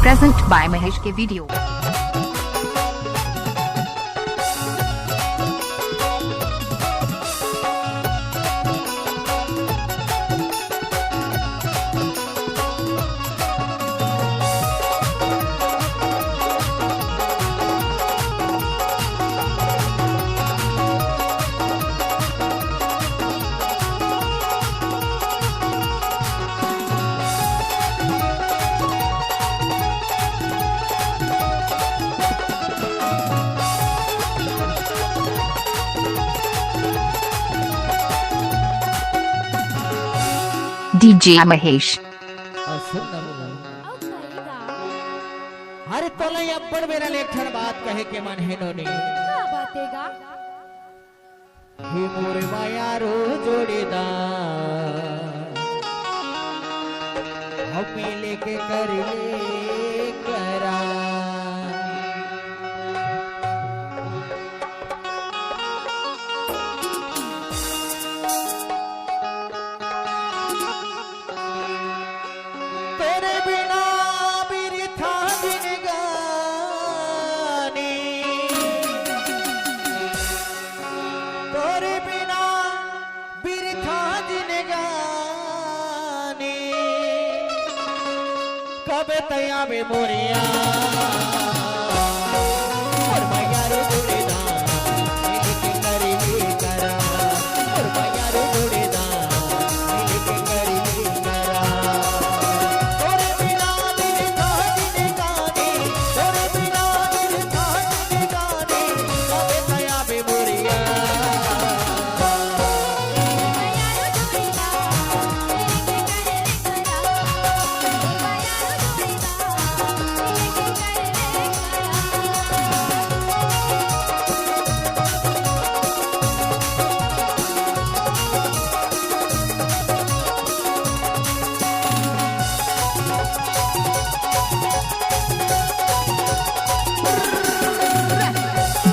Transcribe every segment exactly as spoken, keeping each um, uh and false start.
Present by Mahesh K Video. DJ Mahesh. अउ सुन ना बबुआ। अउ कहेगा। अरे तोला अब्बड़ बेरा ले एक ठन बात कहे के मन हे नोनी। का बात हे गा? हे मोर मायारू जोड़ीदार, हम मिले के कर ले करार। तोरे बिना बिरथा जिनगानी, तोरे बिना बिरथा जिनगानी। कब तैं आबे मोरे यार, मोर मायारू जोड़ीदार, मिलके करिबे करार। मोर मायारू जोड़ीदार, मिलके करिबे करार। तोरे बिना बिरथा जिनगानी, तोरे बिना बिरथा जिनगानी, कब तैं आबे मोरे यार।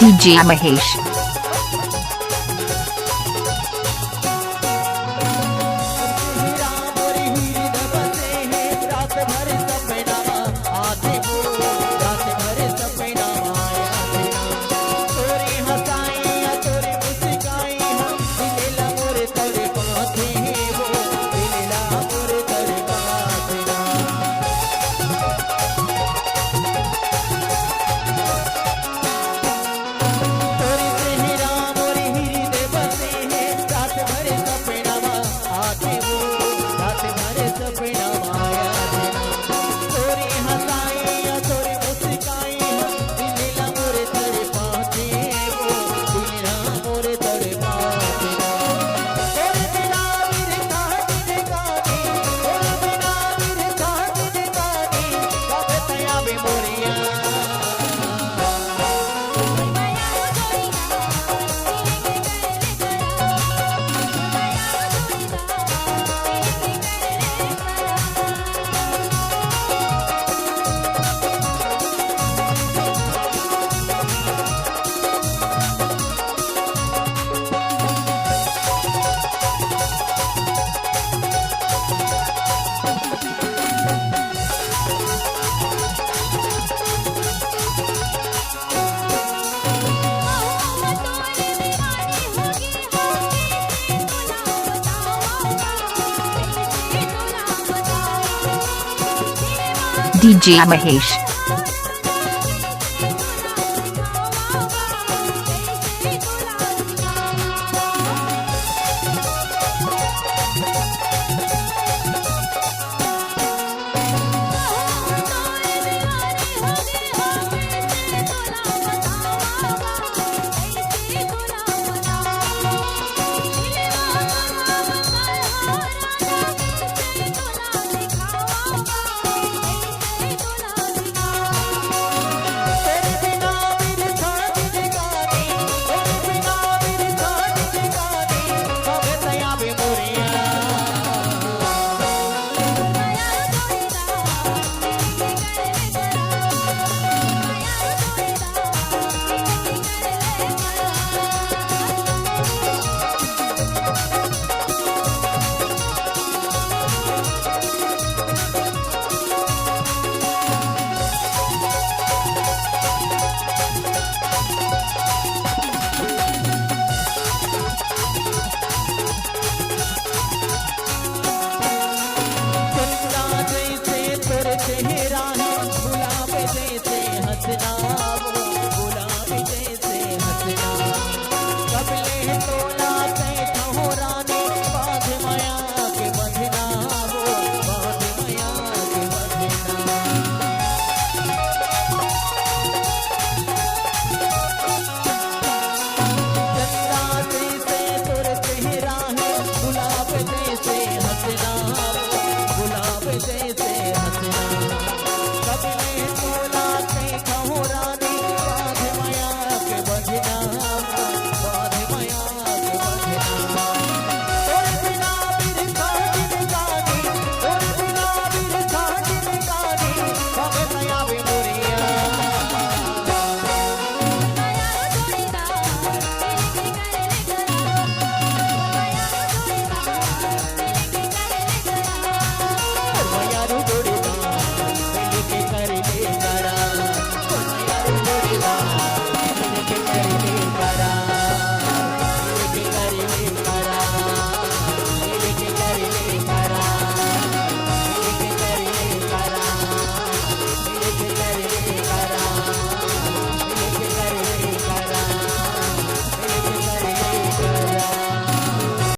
DJ Mahesh. DJ Mahesh.